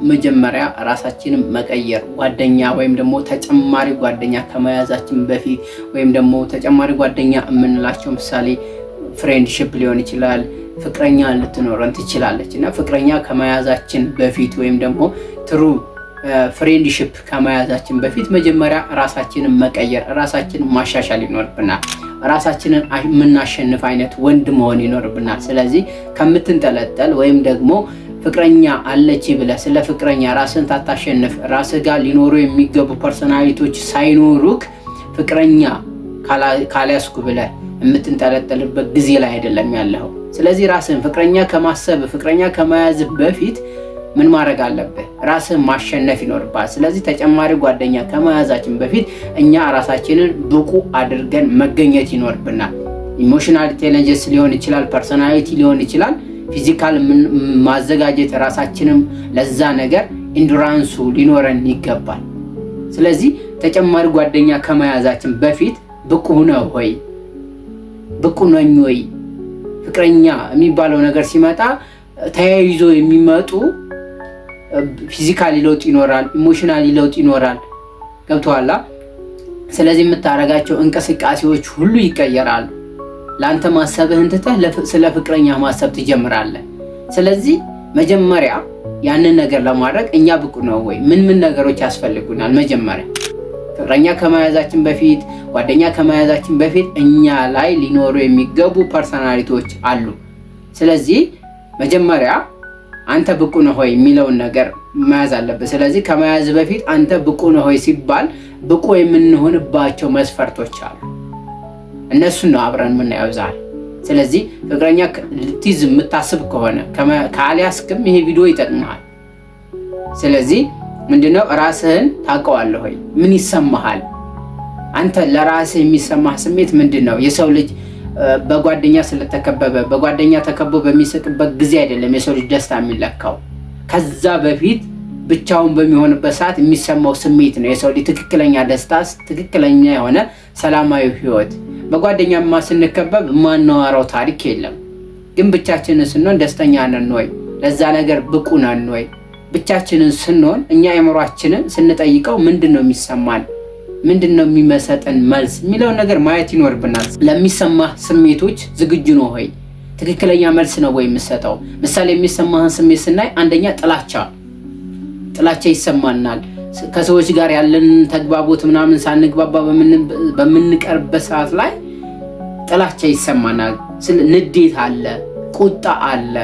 መጀመሪያ ራሳችንን መቀየር፣ ጓደኛ ወይም ደግሞ ተጨማሪ ጓደኛ ከመያዛችን በፊት፣ ወይም ደግሞ ተጨማሪ ጓደኛ የምንላቸው ምሳሌ friendship ሊሆን ይችላል፣ ፍቅረኛ ልትኖረን ትችላለች። እና ፍቅረኛ ከመያዛችን በፊት ወይም ደግሞ true friendship ከመያዛችን በፊት መጀመሪያ ራሳችንን መቀየር፣ ራሳችንን ማሻሻል ይኖርብናል። ራሳችንን የምናሸንፍ አይነት ወንድ መሆን ይኖርብናል። ስለዚህ ከምትንጠለጠል ወይም ደግሞ ፍቅረኛ አለች ብለህ ስለ ፍቅረኛ ራስን ታታሸንፍ፣ ራስህ ጋር ሊኖሩ የሚገቡ personality ዎች ሳይኖሩክ ፍቅረኛ ካልያዝኩ ብለህ የምትንጠለጠልበት ጊዜ ላይ አይደለም ያለኸው። ስለዚህ ራስህን ፍቅረኛ ከማሰብ፣ ፍቅረኛ ከመያዝ በፊት ምን ማድረግ አለብህ? ራስህን ማሸነፍ ይኖርብሃል። ስለዚህ ተጨማሪ ጓደኛ ከመያዛችን በፊት እኛ ራሳችንን ብቁ አድርገን መገኘት ይኖርብናል። Emotional intelligence ሊሆን ይችላል፣ personality ሊሆን ይችላል፣ physical ማዘጋጀት፣ ራሳችንም ለዛ ነገር endurance ኡ ሊኖረን ይገባል። ስለዚህ ተጨማሪ ጓደኛ ከመያዛችን በፊት ብቁ ነው ወይ፣ ብቁ ነኝ ወይ? ፍቅረኛ የሚባለው ነገር ሲመጣ ተያይዞ የሚመጡ physically ለውጥ ይኖራል፣ emotionally ለውጥ ይኖራል። ገብቶሃል? ስለዚህ የምታደርጋቸው እንቅስቃሴዎች ሁሉ ይቀየራሉ። ለአንተ ማሰብህን ትተህ ስለ ፍቅረኛ ማሰብ ትጀምራለህ። ስለዚህ መጀመሪያ ያንን ነገር ለማድረግ እኛ ብቁ ነው ወይ? ምን ምን ነገሮች ያስፈልጉናል? መጀመሪያ ፍቅረኛ ከመያዛችን በፊት፣ ጓደኛ ከመያዛችን በፊት እኛ ላይ ሊኖሩ የሚገቡ personality ዎች አሉ። ስለዚህ መጀመሪያ አንተ ብቁ ነህ ወይ የሚለውን ነገር መያዝ አለብህ። ስለዚህ ከመያዝ በፊት አንተ ብቁ ነህ ወይ ሲባል ብቁ የምንሆንባቸው መስፈርቶች አሉ። እነሱን ነው አብረን የምናየው ዛሬ። ስለዚህ ፍቅረኛ ልትይዝ የምታስብ ከሆነ፣ ካልያዝክም ይሄ ቪዲዮ ይጠቅምሃል። ስለዚህ ምንድነው፣ ራስህን ታውቀዋለህ ወይ? ምን ይሰማሃል? አንተ ለራስህ የሚሰማህ ስሜት ምንድን ነው? የሰው ልጅ በጓደኛ ስለተከበበ፣ በጓደኛ ተከቦ በሚስቅበት ጊዜ አይደለም የሰው ልጅ ደስታ የሚለካው። ከዛ በፊት ብቻውን በሚሆንበት ሰዓት የሚሰማው ስሜት ነው የሰው ልጅ ትክክለኛ ደስታ፣ ትክክለኛ የሆነ ሰላማዊ ህይወት። በጓደኛማ ስንከበብ የማናወራው ታሪክ የለም። ግን ብቻችንን ስንሆን ደስተኛ ነን ወይ? ለዛ ነገር ብቁ ነን ወይ? ብቻችንን ስንሆን እኛ አእምሯችንን ስንጠይቀው ምንድን ነው የሚሰማን? ምንድን ነው የሚመሰጠን መልስ የሚለውን ነገር ማየት ይኖርብናል። ለሚሰማህ ስሜቶች ዝግጁ ነው ወይ? ትክክለኛ መልስ ነው ወይ የምሰጠው? ምሳሌ የሚሰማህን ስሜት ስናይ አንደኛ ጥላቻ፣ ጥላቻ ይሰማናል። ከሰዎች ጋር ያለን ተግባቦት ምናምን ሳንግባባ በምንቀርበት ሰዓት ላይ ጥላቻ ይሰማናል። ንዴት አለ፣ ቁጣ አለ።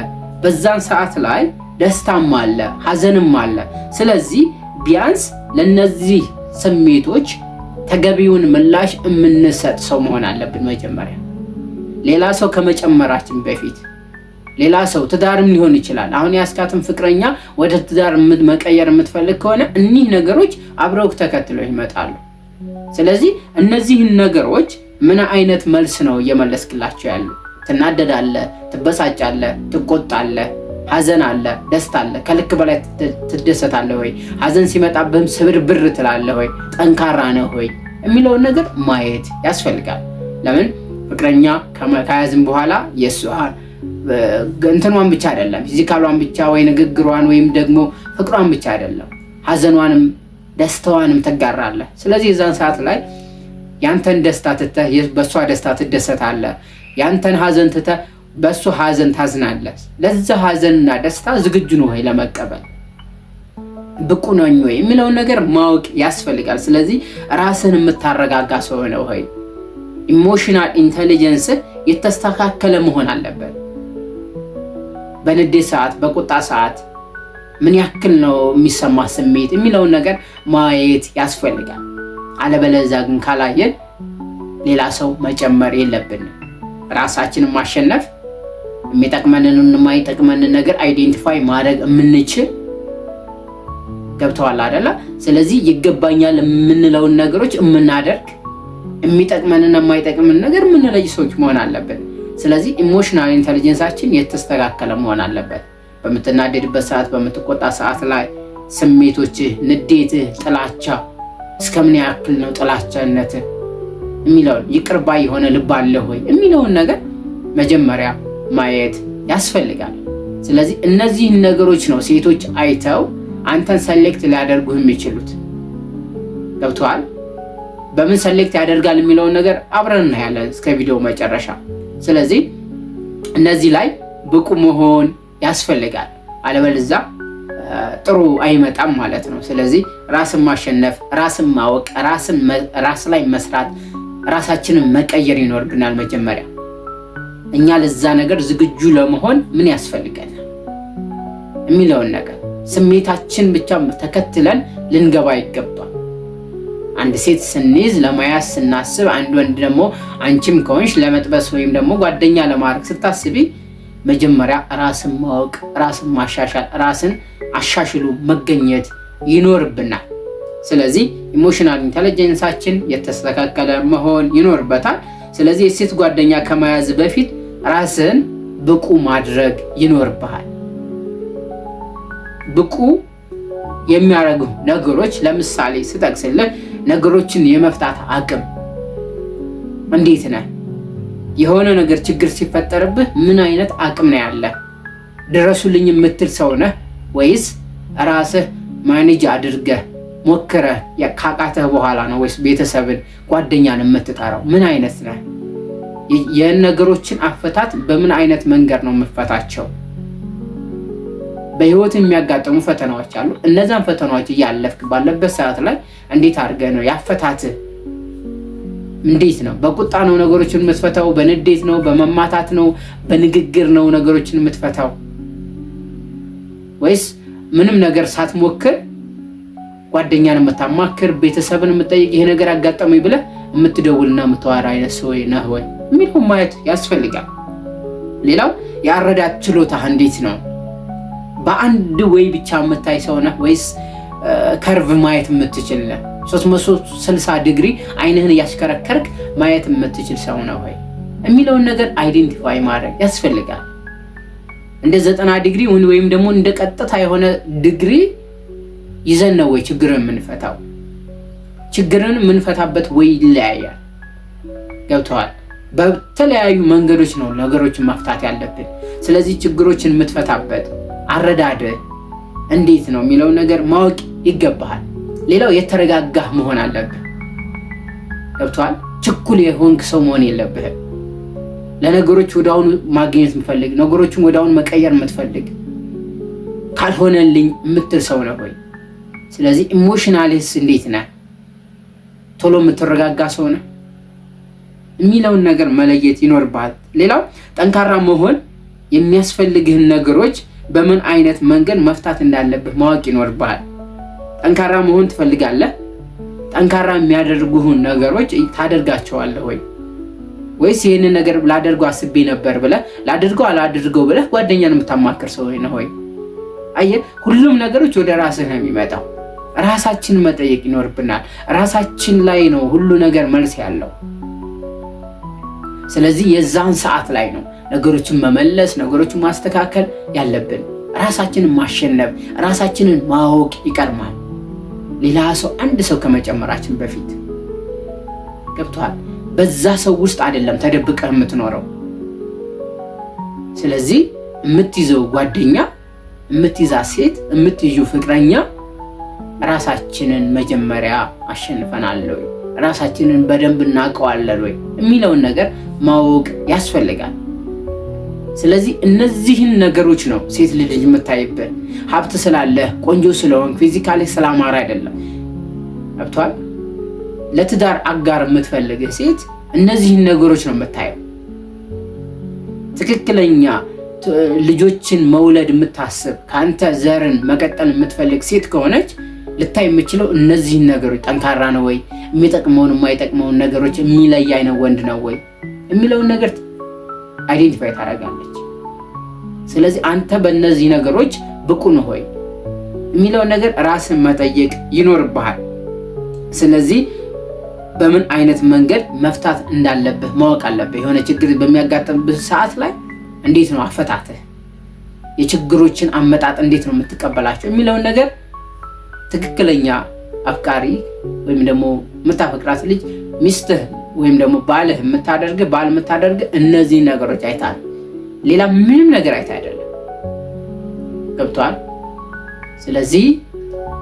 በዛን ሰዓት ላይ ደስታም አለ፣ ሀዘንም አለ። ስለዚህ ቢያንስ ለነዚህ ስሜቶች ተገቢውን ምላሽ የምንሰጥ ሰው መሆን አለብን። መጀመሪያ ሌላ ሰው ከመጨመራችን በፊት፣ ሌላ ሰው ትዳርም ሊሆን ይችላል። አሁን ያስካትን ፍቅረኛ ወደ ትዳር መቀየር የምትፈልግ ከሆነ እኒህ ነገሮች አብረው ተከትለው ይመጣሉ። ስለዚህ እነዚህን ነገሮች ምን አይነት መልስ ነው እየመለስክላቸው ያሉ? ትናደዳለህ፣ ትበሳጫለህ፣ ትቆጣለህ፣ ሀዘን አለ፣ ደስታ አለ። ከልክ በላይ ትደሰታለህ ወይ? ሀዘን ሲመጣብህም ስብርብር ትላለህ ወይ? ጠንካራ ነህ ወይ? የሚለውን ነገር ማየት ያስፈልጋል። ለምን ፍቅረኛ ከያዝን በኋላ የእሷን እንትኗን ብቻ አይደለም፣ physical ሏን ብቻ ወይ ንግግሯን ወይም ደግሞ ፍቅሯን ብቻ አይደለም፣ ሀዘኗንም ደስታዋንም ትጋራለህ። ስለዚህ የዛን ሰዓት ላይ ያንተን ደስታ ትተህ በእሷ ደስታ ትደሰታለህ። ያንተን ሀዘን ትተህ በእሱ ሀዘን ታዝናለህ። ለዛ ሀዘንና ደስታ ዝግጁ ነው ወይ፣ ለመቀበል ብቁ ነኝ ወይ የሚለውን ነገር ማወቅ ያስፈልጋል። ስለዚህ ራስን የምታረጋጋ ሰው ነው ወይ? Emotional intelligence የተስተካከለ መሆን አለበት። በንዴት ሰዓት፣ በቁጣ ሰዓት ምን ያክል ነው የሚሰማ ስሜት የሚለውን ነገር ማየት ያስፈልጋል። አለበለዚያ ግን ካላየን ሌላ ሰው መጨመር የለብንም። ራሳችንን ማሸነፍ፣ የሚጠቅመንን የማይጠቅመንን ነገር identify ማድረግ የምንችል፣ ገብተዋል አይደለ? ስለዚህ ይገባኛል የምንለውን ነገሮች የምናደርግ፣ የሚጠቅመንና የማይጠቅምን ነገር የምንለይ ሰዎች መሆን አለብን። ስለዚህ emotional intelligence ኣችን የተስተካከለ መሆን አለበት። በምትናደድበት ሰዓት፣ በምትቆጣ ሰዓት ላይ ስሜቶችህ፣ ንዴትህ፣ ጥላቻ እስከምን ያክል ነው ጥላቻነትህ የሚለውን፣ ይቅር ባይ የሆነ ልብ አለህ ወይ የሚለውን ነገር መጀመሪያ ማየት ያስፈልጋል። ስለዚህ እነዚህን ነገሮች ነው ሴቶች አይተው አንተን select ሊያደርጉህ የሚችሉት። ገብቶሃል? በምን select ያደርጋል የሚለውን ነገር አብረን እናያለን እስከ ቪዲዮ መጨረሻ። ስለዚህ እነዚህ ላይ ብቁ መሆን ያስፈልጋል። አለበለዚያ ጥሩ አይመጣም ማለት ነው። ስለዚህ ራስን ማሸነፍ፣ ራስን ማወቅ፣ ራስ ላይ መስራት፣ ራሳችንን መቀየር ይኖርብናል። መጀመሪያ እኛ ለዛ ነገር ዝግጁ ለመሆን ምን ያስፈልገናል የሚለውን ነገር ስሜታችን ብቻ ተከትለን ልንገባ ይገባል። አንድ ሴት ስንይዝ ለመያዝ ስናስብ፣ አንድ ወንድ ደግሞ አንቺም ከሆንሽ ለመጥበስ ወይም ደግሞ ጓደኛ ለማድረግ ስታስቢ መጀመሪያ ራስን ማወቅ፣ ራስን ማሻሻል፣ ራስን አሻሽሎ መገኘት ይኖርብናል። ስለዚህ emotional intelligence ኣችን የተስተካከለ መሆን ይኖርበታል። ስለዚህ የሴት ጓደኛ ከመያዝ በፊት ራስን ብቁ ማድረግ ይኖርብሃል። ብቁ የሚያደርጉ ነገሮች ለምሳሌ ስጠቅስልህ ነገሮችን የመፍታት አቅም እንዴት ነህ? የሆነ ነገር ችግር ሲፈጠርብህ ምን አይነት አቅም ነው ያለህ? ድረሱልኝ የምትል ሰው ነህ ወይስ ራስህ manage አድርገህ ሞክረህ ካቃተህ በኋላ ነው ወይስ ቤተሰብን ጓደኛን የምትጠራው? ምን አይነት ነህ? የነገሮችን አፈታት በምን አይነት መንገድ ነው የምፈታቸው? በህይወት የሚያጋጥሙ ፈተናዎች አሉ። እነዛን ፈተናዎች እያለፍክ ባለበት ሰዓት ላይ እንዴት አድርገህ ነው ያፈታትህ? እንዴት ነው? በቁጣ ነው ነገሮችን የምትፈታው? በንዴት ነው? በመማታት ነው? በንግግር ነው ነገሮችን የምትፈታው? ወይስ ምንም ነገር ሳትሞክር ጓደኛን የምታማክር፣ ቤተሰብን የምትጠይቅ፣ ይሄ ነገር አጋጠመኝ ብለህ የምትደውልና የምታወራ አይነት ሰው ነህ ወይ የሚለውን ማየት ያስፈልጋል። ሌላው የአረዳድ ችሎታህ እንዴት ነው? በአንድ way ብቻ የምታይ ሰው ነህ ወይስ curve ማየት የምትችል ነህ? 360 ዲግሪ አይንህን እያሽከረከርክ ማየት የምትችል ሰው ነህ ወይ የሚለውን ነገር identify ማድረግ ያስፈልጋል። እንደ 90 ዲግሪ ወይም ደግሞ እንደ ቀጥታ የሆነ ዲግሪ ይዘን ነው ወይ ችግርን የምንፈታው? ችግርን የምንፈታበት way ይለያያል። ገብቶሃል? በተለያዩ መንገዶች ነው ነገሮችን መፍታት ያለብን። ስለዚህ ችግሮችን የምትፈታበት አረዳድህ እንዴት ነው የሚለውን ነገር ማወቅ ይገባሃል። ሌላው የተረጋጋህ መሆን አለብህ። ገብቶሃል? ችኩል የሆንክ ሰው መሆን የለብህም። ለነገሮች ወዲያውኑ ማግኘት የምትፈልግ፣ ነገሮችን ወዲያውኑ መቀየር የምትፈልግ፣ ካልሆነልኝ የምትል ሰው ነህ ወይ? ስለዚህ emotionally ስ እንዴት ነህ? ቶሎ የምትረጋጋ ሰው ነህ የሚለውን ነገር መለየት ይኖርብሃል። ሌላው ጠንካራ መሆን የሚያስፈልግህን ነገሮች በምን አይነት መንገድ መፍታት እንዳለብህ ማወቅ ይኖርብሃል። ጠንካራ መሆን ትፈልጋለህ? ጠንካራ የሚያደርጉህን ነገሮች ታደርጋቸዋለህ ወይ? ወይስ ይህንን ነገር ላደርገው አስቤ ነበር ብለህ ላድርገው አላድርገው ብለህ ጓደኛን የምታማክር ሰው ነህ ወይ? አየህ፣ ሁሉም ነገሮች ወደ ራስህ ነው የሚመጣው። ራሳችንን መጠየቅ ይኖርብናል። ራሳችን ላይ ነው ሁሉ ነገር መልስ ያለው። ስለዚህ የዛን ሰዓት ላይ ነው ነገሮችን መመለስ፣ ነገሮችን ማስተካከል ያለብን። ራሳችንን ማሸነፍ፣ ራሳችንን ማወቅ ይቀድማል። ሌላ ሰው አንድ ሰው ከመጨመራችን በፊት። ገብቶሃል? በዛ ሰው ውስጥ አይደለም ተደብቀህ የምትኖረው። ስለዚህ የምትይዘው ጓደኛ፣ የምትይዛት ሴት፣ የምትይዙ ፍቅረኛ ራሳችንን መጀመሪያ አሸንፈናል ወይ፣ ራሳችንን በደንብ እናውቀዋለን ወይ የሚለውን ነገር ማወቅ ያስፈልጋል። ስለዚህ እነዚህን ነገሮች ነው ሴት ልጅ የምታይብህ። ሀብት ስላለህ፣ ቆንጆ ስለሆንክ፣ physically ስላማረ አይደለም። ገብቶሃል? ለትዳር አጋር የምትፈልግህ ሴት እነዚህን ነገሮች ነው የምታየው። ትክክለኛ ልጆችን መውለድ የምታስብ፣ ከአንተ ዘርን መቀጠል የምትፈልግ ሴት ከሆነች ልታይ የምትችለው እነዚህን ነገሮች፣ ጠንካራ ነው ወይ፣ የሚጠቅመውን የማይጠቅመውን ነገሮች የሚለይ አይነት ወንድ ነው ወይ የሚለውን ነገር identify ታደርጋለች። ስለዚህ አንተ በእነዚህ ነገሮች ብቁ ነህ ወይ የሚለውን ነገር ራስን መጠየቅ ይኖርብሃል። ስለዚህ በምን አይነት መንገድ መፍታት እንዳለብህ ማወቅ አለብህ። የሆነ ችግር በሚያጋጥምብህ ሰዓት ላይ እንዴት ነው አፈታትህ፣ የችግሮችን አመጣጥ እንዴት ነው የምትቀበላቸው የሚለውን ነገር ትክክለኛ አፍቃሪ ወይም ደግሞ የምታፈቅራት ልጅ ሚስትህ ወይም ደግሞ ባልህ የምታደርግህ ባል የምታደርግህ እነዚህ ነገሮች አይታ ነው። ሌላ ምንም ነገር አይታ አይደለም። ገብቶሃል? ስለዚህ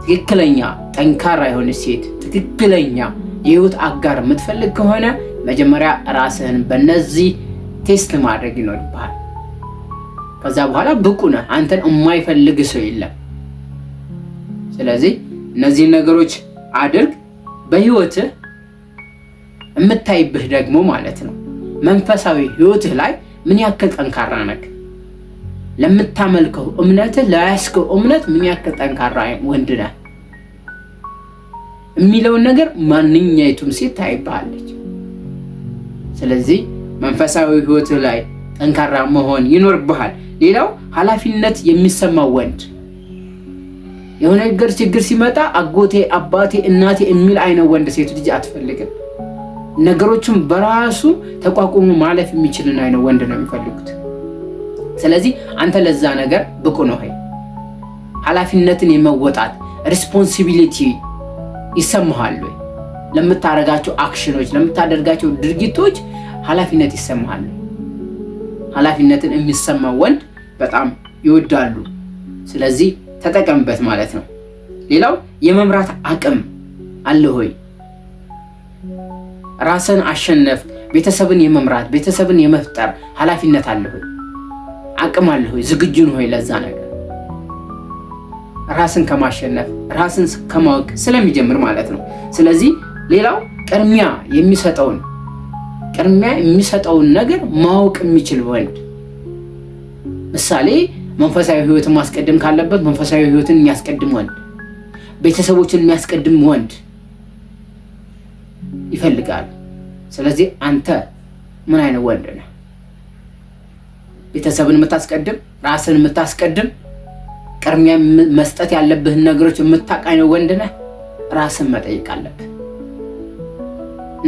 ትክክለኛ ጠንካራ የሆነች ሴት፣ ትክክለኛ የህይወት አጋር የምትፈልግ ከሆነ መጀመሪያ ራስህን በእነዚህ test ማድረግ ይኖርብሃል። ከዛ በኋላ ብቁ ነህ። አንተን የማይፈልግ ሰው የለም። ስለዚህ እነዚህን ነገሮች አድርግ። በህይወትህ የምታይብህ ደግሞ ማለት ነው መንፈሳዊ ህይወትህ ላይ ምን ያክል ጠንካራ ነህ? ለምታመልከው እምነትህ፣ ለያዝከው እምነት ምን ያክል ጠንካራ ወንድ ነህ የሚለውን ነገር ማንኛይቱም ሴት ታይብሃለች። ስለዚህ መንፈሳዊ ህይወትህ ላይ ጠንካራ መሆን ይኖርብሃል። ሌላው ኃላፊነት የሚሰማው ወንድ፣ የሆነ ነገር ችግር ሲመጣ አጎቴ፣ አባቴ፣ እናቴ የሚል አይነት ወንድ ሴት ልጅ አትፈልግም። ነገሮችን በራሱ ተቋቁሞ ማለፍ የሚችልን አይነት ወንድ ነው የሚፈልጉት። ስለዚህ አንተ ለዛ ነገር ብቁ ነህ ወይ? ኃላፊነትን የመወጣት responsibility ይሰማሃል ወይ? ለምታደርጋቸው አክሽኖች፣ ለምታደርጋቸው ድርጊቶች ኃላፊነት ይሰማሃል ወይ? ኃላፊነትን የሚሰማው ወንድ በጣም ይወዳሉ። ስለዚህ ተጠቀምበት ማለት ነው። ሌላው የመምራት አቅም አለ ወይ? ራስን አሸነፍ፣ ቤተሰብን የመምራት፣ ቤተሰብን የመፍጠር ኃላፊነት አለ ወይ? አቅም አለ ወይ? ዝግጁ ነህ ወይ ለዛ ነገር? ራስን ከማሸነፍ፣ ራስን ከማወቅ ስለሚጀምር ማለት ነው። ስለዚህ ሌላው ቅድሚያ የሚሰጠውን ነገር ማወቅ የሚችል ወንድ፣ ምሳሌ መንፈሳዊ ህይወትን ማስቀደም ካለበት መንፈሳዊ ህይወትን የሚያስቀድም ወንድ፣ ቤተሰቦችን የሚያስቀድም ወንድ ይፈልጋሉ። ስለዚህ አንተ ምን አይነት ወንድ ነህ? ቤተሰብን የምታስቀድም፣ ራስን የምታስቀድም፣ ቅድሚያ መስጠት ያለብህን ነገሮች የምታውቅ አይነት ወንድ ነህ? ራስን መጠየቅ አለብህ።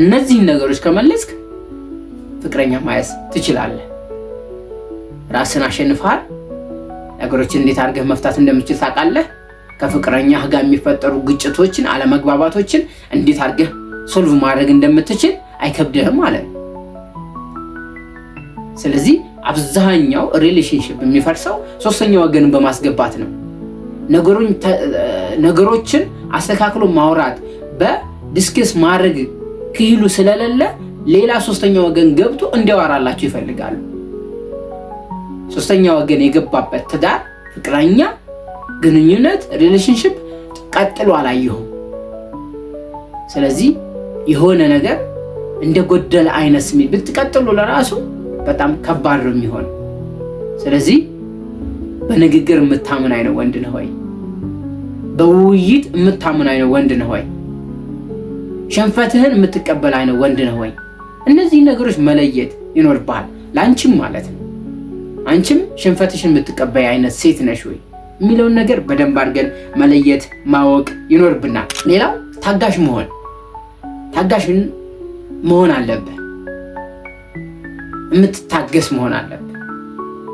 እነዚህን ነገሮች ከመለስክ ፍቅረኛ መያዝ ትችላለህ። ራስን አሸንፈሃል። ነገሮችን እንዴት አድርገህ መፍታት እንደምትችል ታውቃለህ። ከፍቅረኛህ ጋር የሚፈጠሩ ግጭቶችን፣ አለመግባባቶችን እንዴት አድርገህ solve ማድረግ እንደምትችል አይከብድህም ማለት ነው። ስለዚህ አብዛኛው relationship የሚፈርሰው ሶስተኛ ወገንን በማስገባት ነው። ነገሮችን አስተካክሎ ማውራት፣ በ discuss ማድረግ ክህሎቱ ስለሌለ ሌላ ሶስተኛ ወገን ገብቶ እንዲያወራላቸው ይፈልጋሉ። ሶስተኛ ወገን የገባበት ትዳር፣ ፍቅረኛ፣ ግንኙነት፣ relationship ቀጥሎ አላየሁም። ስለዚህ የሆነ ነገር እንደ ጎደለ አይነት ስሜት ብትቀጥሉ ለራሱ በጣም ከባድ ነው የሚሆነው። ስለዚህ በንግግር የምታምን አይነት ወንድ ነህ ወይ? በውይይት የምታምን አይነት ወንድ ነህ ወይ? ሽንፈትህን የምትቀበል አይነት ወንድ ነህ ወይ? እነዚህ ነገሮች መለየት ይኖርብሃል። ለአንቺም ማለት ነው። አንቺም ሽንፈትሽን የምትቀበይ አይነት ሴት ነሽ ወይ የሚለውን ነገር በደንብ አድርገን መለየት፣ ማወቅ ይኖርብናል። ሌላው ታጋሽ መሆን አለብህ። የምትታገስ መሆን አለብህ።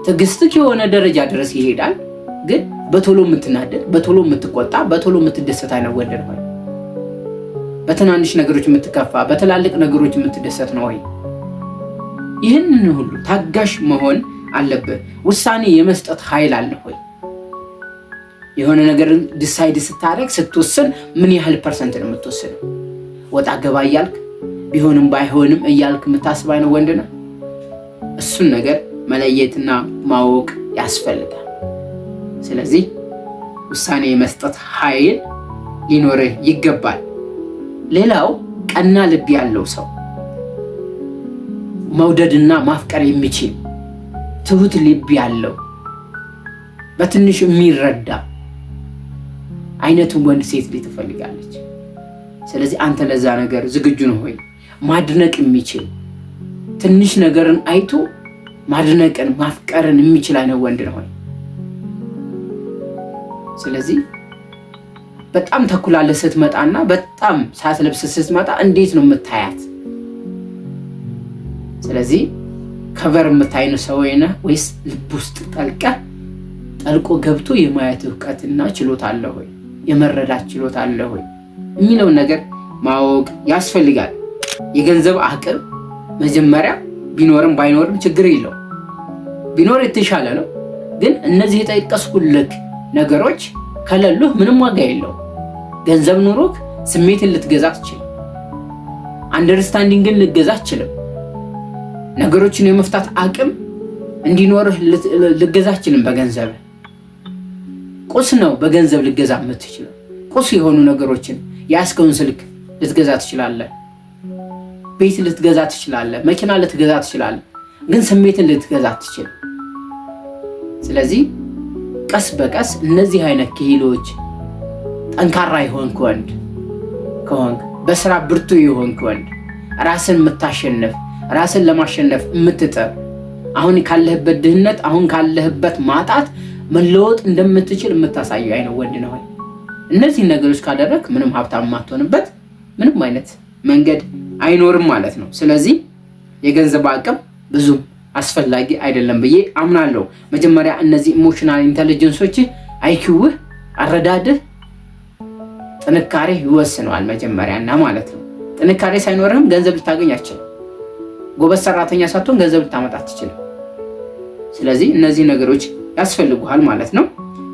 ትዕግስትህ የሆነ ደረጃ ድረስ ይሄዳል፣ ግን በቶሎ የምትናደድ፣ በቶሎ የምትቆጣ፣ በቶሎ የምትደሰት አይነት ወንድ ነህ ወይ? በትናንሽ ነገሮች የምትከፋ፣ በትላልቅ ነገሮች የምትደሰት ነው ወይ? ይህንን ሁሉ ታጋሽ መሆን አለብህ። ውሳኔ የመስጠት ኃይል አለህ ወይ? የሆነ ነገርን decide ስታደርግ፣ ስትወስን ምን ያህል percent ነው የምትወስነው? ወጣ ገባ እያልክ፣ ቢሆንም ባይሆንም እያልክ የምታስብ አይነት ወንድ ነህ? እሱን ነገር መለየትና ማወቅ ያስፈልጋል። ስለዚህ ውሳኔ የመስጠት ኃይል ሊኖርህ ይገባል። ሌላው ቀና ልብ ያለው ሰው፣ መውደድና ማፍቀር የሚችል፣ ትሁት ልብ ያለው፣ በትንሽ የሚረዳ አይነቱን ወንድ ሴት ልጅ ትፈልጋለች። ስለዚህ አንተ ለዛ ነገር ዝግጁ ነህ ወይ? ማድነቅ የሚችል፣ ትንሽ ነገርን አይቶ ማድነቅን ማፍቀርን የሚችል አይነት ወንድ ነህ ወይ? ስለዚህ በጣም ተኩላለህ ስትመጣና በጣም ሳትለብስ ስትመጣ እንዴት ነው የምታያት? ስለዚህ cover የምታይ ሰው ነህ ወይስ ልብ ውስጥ ጠልቀህ፣ ጠልቆ ገብቶ የማየት እውቀትና ችሎታ አለህ ወይ? የመረዳት ችሎታ አለህ ወይ የሚለውን ነገር ማወቅ ያስፈልጋል። የገንዘብ አቅም መጀመሪያ ቢኖርም ባይኖርም ችግር የለውም። ቢኖር የተሻለ ነው። ግን እነዚህ የጠቀስኩልህ ነገሮች ከሌሉህ ምንም ዋጋ የለውም። ገንዘብ ኑሮክ ስሜትን ልትገዛ አትችልም። Understanding ን ልትገዛ አትችልም። ነገሮችን የመፍታት አቅም እንዲኖርህ ልትገዛ አትችልም በገንዘብ። ቁስ ነው በገንዘብ ልትገዛ የምትችለው። ቁስ የሆኑ ነገሮችን፣ የያዝከውን ስልክ ልትገዛ ትችላለህ። ቤት ልትገዛ ትችላለህ። መኪና ልትገዛ ትችላለህ። ግን ስሜትን ልትገዛ አትችልም። ስለዚህ ቀስ በቀስ እነዚህ አይነት ክሂሎች፣ ጠንካራ የሆንክ ወንድ ከሆንክ፣ በስራ ብርቱ የሆንክ ወንድ፣ ራስን የምታሸንፍ፣ ራስን ለማሸነፍ የምትጥር፣ አሁን ካለህበት ድህነት፣ አሁን ካለህበት ማጣት መለወጥ እንደምትችል የምታሳየው አይነት ወንድ ነው። እነዚህን ነገሮች ካደረግክ ምንም ሀብታም የማትሆንበት ምንም አይነት መንገድ አይኖርም ማለት ነው። ስለዚህ የገንዘብ አቅም ብዙም አስፈላጊ አይደለም ብዬ አምናለሁ። መጀመሪያ እነዚህ emotional intelligence ኦች፣ IQ ህ፣ አረዳድህ፣ ጥንካሬ ይወስነዋል መጀመሪያ እና ማለት ነው። ጥንካሬ ሳይኖርህም ገንዘብ ልታገኝ አትችልም። ጎበዝ ሰራተኛ ሳትሆን ገንዘብ ልታመጣ አትችልም። ስለዚህ እነዚህ ነገሮች ያስፈልጉሃል ማለት ነው።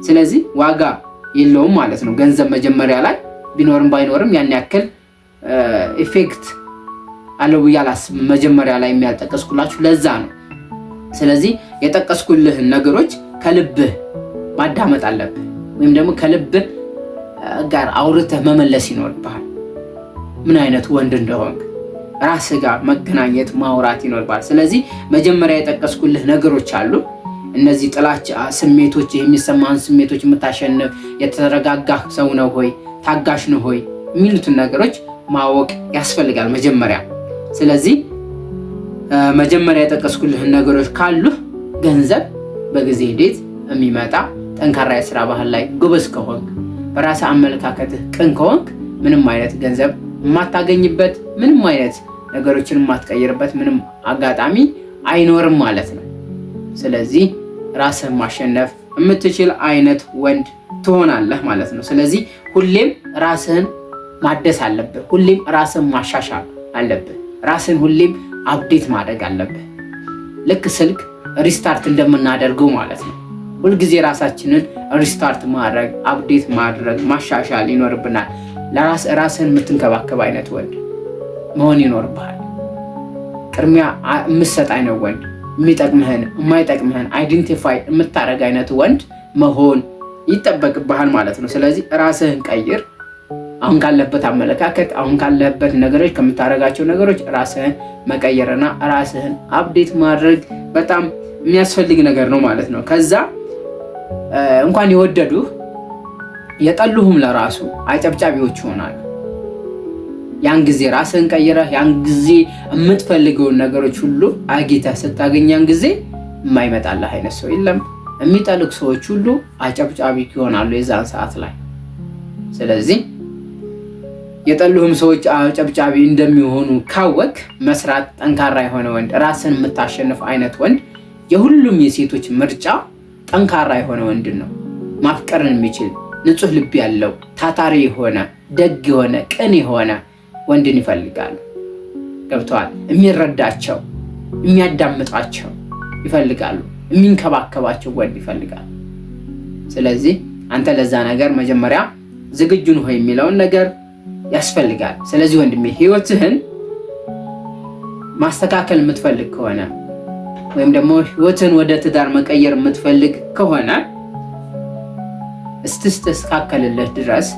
ስለዚህ ዋጋ የለውም ማለት ነው። ገንዘብ መጀመሪያ ላይ ቢኖርም ባይኖርም ያን ያክል effect አለው ብዬ አላስብም። መጀመሪያ ላይ ያልጠቀስኩላችሁ ለዛ ነው። ስለዚህ የጠቀስኩልህን ነገሮች ከልብህ ማዳመጥ አለብህ፣ ወይም ደግሞ ከልብህ ጋር አውርተህ መመለስ ይኖርብሃል። ምን አይነት ወንድ እንደሆንክ ራስህ ጋር መገናኘት፣ ማውራት ይኖርብሃል። ስለዚህ መጀመሪያ የጠቀስኩልህ ነገሮች አሉ። እነዚህ ጥላቻ ስሜቶች፣ የሚሰማህን ስሜቶች የምታሸንፍ የተረጋጋህ ሰው ነው ወይ፣ ታጋሽ ነው ወይ የሚሉትን ነገሮች ማወቅ ያስፈልጋል መጀመሪያ። ስለዚህ መጀመሪያ የጠቀስኩልህን ነገሮች ካሉህ ገንዘብ በጊዜ ሂደት የሚመጣ፣ ጠንካራ የስራ ባህል ላይ ጎበዝ ከሆንክ፣ በራስህ አመለካከትህ ቅን ከሆንክ ምንም አይነት ገንዘብ የማታገኝበት፣ ምንም አይነት ነገሮችን የማትቀይርበት ምንም አጋጣሚ አይኖርም ማለት ነው። ስለዚህ ራስህን ማሸነፍ የምትችል አይነት ወንድ ትሆናለህ ማለት ነው። ስለዚህ ሁሌም ራስህን ማደስ አለብህ። ሁሌም ራስህን ማሻሻል አለብህ። ራስህን ሁሌም update ማድረግ አለብህ። ልክ ስልክ restart እንደምናደርገው ማለት ነው። ሁልጊዜ ራሳችንን restart ማድረግ፣ update ማድረግ፣ ማሻሻል ይኖርብናል። ለራስ ራስህን የምትንከባከብ አይነት ወንድ መሆን ይኖርብሃል። ቅድሚያ የምትሰጥ አይነት ወንድ፣ የሚጠቅምህን የማይጠቅምህን identify የምታደርግ አይነት ወንድ መሆን ይጠበቅብሃል ማለት ነው። ስለዚህ ራስህን ቀይር። አሁን ካለበት አመለካከት፣ አሁን ካለበት ነገሮች፣ ከምታደርጋቸው ነገሮች ራስህን መቀየርና ራስህን update ማድረግ በጣም የሚያስፈልግ ነገር ነው ማለት ነው። ከዛ እንኳን የወደዱህ የጠሉህም ለራሱ አጨብጫቢዎች ይሆናሉ። ያን ጊዜ ራስህን ቀይረህ፣ ያን ጊዜ የምትፈልገውን ነገሮች ሁሉ አግኝተህ ስታገኝ ያን ጊዜ የማይመጣልህ አይነት ሰው የለም። የሚጠሉህ ሰዎች ሁሉ አጨብጫቢ ይሆናሉ የዛን ሰዓት ላይ። ስለዚህ የጠሉህም ሰዎች አጨብጫቢ እንደሚሆኑ ካወቅክ መስራት፣ ጠንካራ የሆነ ወንድ፣ ራስን የምታሸንፍ አይነት ወንድ፣ የሁሉም የሴቶች ምርጫ ጠንካራ የሆነ ወንድን ነው። ማፍቀርን የሚችል፣ ንጹህ ልብ ያለው፣ ታታሪ የሆነ፣ ደግ የሆነ፣ ቅን የሆነ ወንድን ይፈልጋሉ። ገብቶሃል? የሚረዳቸው፣ የሚያዳምጣቸው ይፈልጋሉ። የሚንከባከባቸው ወንድ ይፈልጋሉ። ስለዚህ አንተ ለዛ ነገር መጀመሪያ ዝግጁ ነህ የሚለውን ነገር ያስፈልጋል። ስለዚህ ወንድሜ፣ ህይወትህን ማስተካከል የምትፈልግ ከሆነ ወይም ደግሞ ህይወትህን ወደ ትዳር መቀየር የምትፈልግ ከሆነ እስክትስተካከልልህ ድረስ፣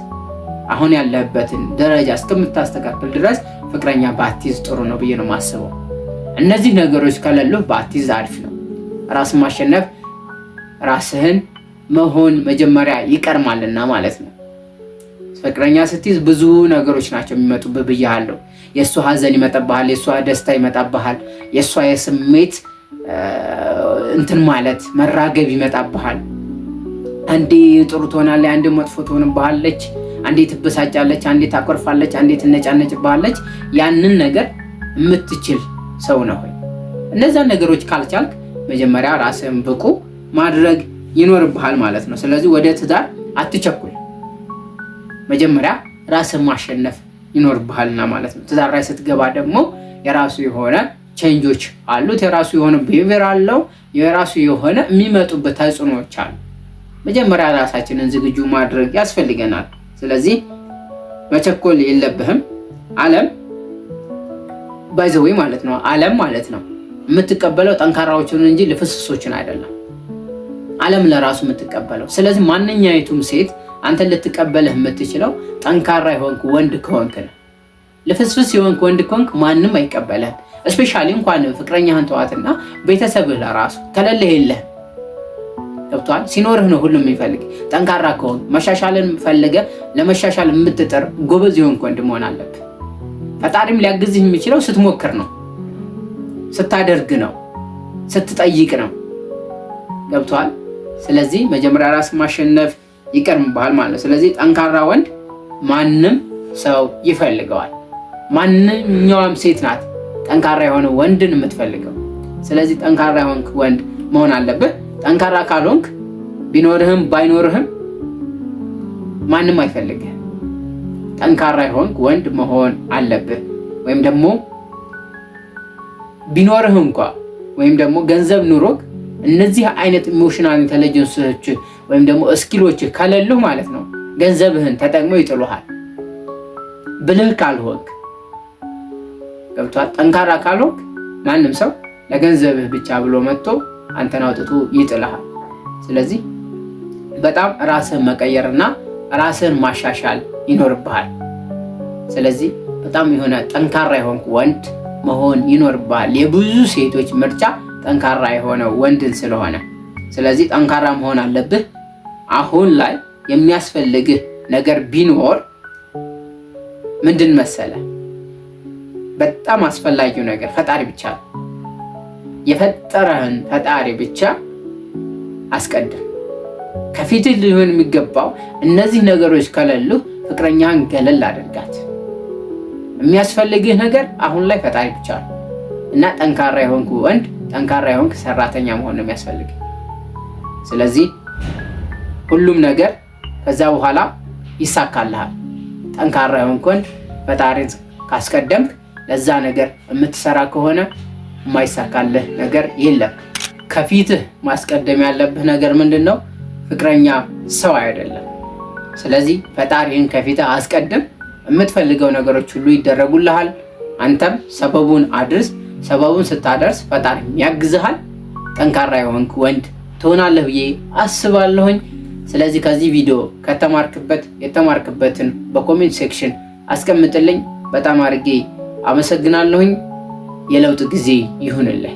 አሁን ያለህበትን ደረጃ እስከምታስተካክል ድረስ ፍቅረኛ ባትይዝ ጥሩ ነው ብዬ ነው የማስበው። እነዚህ ነገሮች ከሌሉ ባትይዝ አሪፍ ነው። ራስን ማሸነፍ፣ ራስህን መሆን መጀመሪያ ይቀድማልና ማለት ነው። ፍቅረኛ ስትይዝ ብዙ ነገሮች ናቸው የሚመጡብህ ብያለሁ። የእሷ ሀዘን ይመጣብሃል፣ የእሷ ደስታ ይመጣብሃል፣ የእሷ የስሜት እንትን ማለት መራገብ ይመጣብሃል። አንዴ ጥሩ ትሆናለች፣ አንዴ መጥፎ ትሆንብሃለች፣ አንዴ ትበሳጫለች፣ አንዴ ታኮርፋለች፣ አንዴ ትነጫነጭብሃለች። ያንን ነገር የምትችል ሰው ነህ ወይ? እነዛን ነገሮች ካልቻልክ መጀመሪያ ራስህን ብቁ ማድረግ ይኖርብሃል ማለት ነው። ስለዚህ ወደ ትዳር አትቸኩል። መጀመሪያ ራስህን ማሸነፍ ይኖርብሃልና ማለት ነው። ትዳር ላይ ስትገባ ደግሞ የራሱ የሆነ change ኦች አሉት። የራሱ የሆነ behavior አለው። የራሱ የሆነ የሚመጡበት ተጽዕኖዎች አሉ። መጀመሪያ ራሳችንን ዝግጁ ማድረግ ያስፈልገናል። ስለዚህ መቸኮል የለብህም። ዓለም by the way ማለት ነው፣ ዓለም ማለት ነው የምትቀበለው ጠንካራዎችን እንጂ ልፍስፍሶችን አይደለም። ዓለም ለራሱ የምትቀበለው። ስለዚህ ማንኛይቱም ሴት አንተን ልትቀበልህ የምትችለው ጠንካራ የሆንክ ወንድ ከሆንክ ነው። ልፍስፍስ የሆንክ ወንድ ከሆንክ ማንም አይቀበልህም። Especially እንኳን ፍቅረኛህን ተዋትና ቤተሰብህ ለራሱ ከሌለህ የለህም። ገብቶሃል? ሲኖርህ ነው ሁሉም የሚፈልግ። ጠንካራ ከሆንክ፣ መሻሻልን ፈልገህ ለመሻሻል የምትጥር ጎበዝ የሆንክ ወንድ መሆን አለብህ። ፈጣሪም ሊያግዝህ የሚችለው ስትሞክር ነው፣ ስታደርግ ነው፣ ስትጠይቅ ነው። ገብቶሃል? ስለዚህ መጀመሪያ ራስን ማሸነፍ ይቀድምብሃል ማለት ነው። ስለዚህ ጠንካራ ወንድ ማንም ሰው ይፈልገዋል። ማንኛውም ሴት ናት ጠንካራ የሆነ ወንድን የምትፈልገው። ስለዚህ ጠንካራ የሆንክ ወንድ መሆን አለብህ። ጠንካራ ካልሆንክ ቢኖርህም ባይኖርህም ማንም አይፈልግህ። ጠንካራ የሆንክ ወንድ መሆን አለብህ። ወይም ደግሞ ቢኖርህ እንኳ ወይም ደግሞ ገንዘብ ኑሮክ እነዚህ አይነት emotional intelligence ኦች ወይም ደግሞ skill ኦች ከሌሉህ ማለት ነው ገንዘብህን ተጠቅመው ይጥሉሃል። ብልህ ካልሆንክ፣ ገብቶሃል። ጠንካራ ካልሆንክ ማንም ሰው ለገንዘብህ ብቻ ብሎ መጥቶ አንተን አውጥቶ ይጥልሃል። ስለዚህ በጣም ራስህን መቀየርና ራስህን ማሻሻል ይኖርብሃል። ስለዚህ በጣም የሆነ ጠንካራ የሆንክ ወንድ መሆን ይኖርብሃል። የብዙ ሴቶች ምርጫ ጠንካራ የሆነ ወንድን ስለሆነ፣ ስለዚህ ጠንካራ መሆን አለብህ። አሁን ላይ የሚያስፈልግህ ነገር ቢኖር ምንድን መሰለ? በጣም አስፈላጊው ነገር ፈጣሪ ብቻ ነው። የፈጠረህን ፈጣሪ ብቻ አስቀድም። ከፊትህ ሊሆን የሚገባው እነዚህ ነገሮች ከሌሉ ፍቅረኛህን ገለል አድርጋት። የሚያስፈልግህ ነገር አሁን ላይ ፈጣሪ ብቻ ነው እና ጠንካራ የሆንክ ወንድ፣ ጠንካራ የሆንክ ሰራተኛ መሆን ነው የሚያስፈልግህ። ስለዚህ ሁሉም ነገር ከዛ በኋላ ይሳካልሃል። ጠንካራ የሆንክ ወንድ፣ ፈጣሪን ካስቀደምክ፣ ለዛ ነገር የምትሰራ ከሆነ የማይሳካልህ ነገር የለም። ከፊትህ ማስቀደም ያለብህ ነገር ምንድን ነው? ፍቅረኛ ሰው አይደለም። ስለዚህ ፈጣሪህን ከፊትህ አስቀድም። የምትፈልገው ነገሮች ሁሉ ይደረጉልሃል። አንተም ሰበቡን አድርስ። ሰበቡን ስታደርስ ፈጣሪ ያግዝሃል። ጠንካራ የሆንክ ወንድ ትሆናለህ ብዬ አስባለሁኝ። ስለዚህ ከዚህ ቪዲዮ ከተማርክበት የተማርክበትን በ comment section አስቀምጥልኝ። በጣም አድርጌ አመሰግናለሁኝ። የለውጥ ጊዜ ይሁንልህ።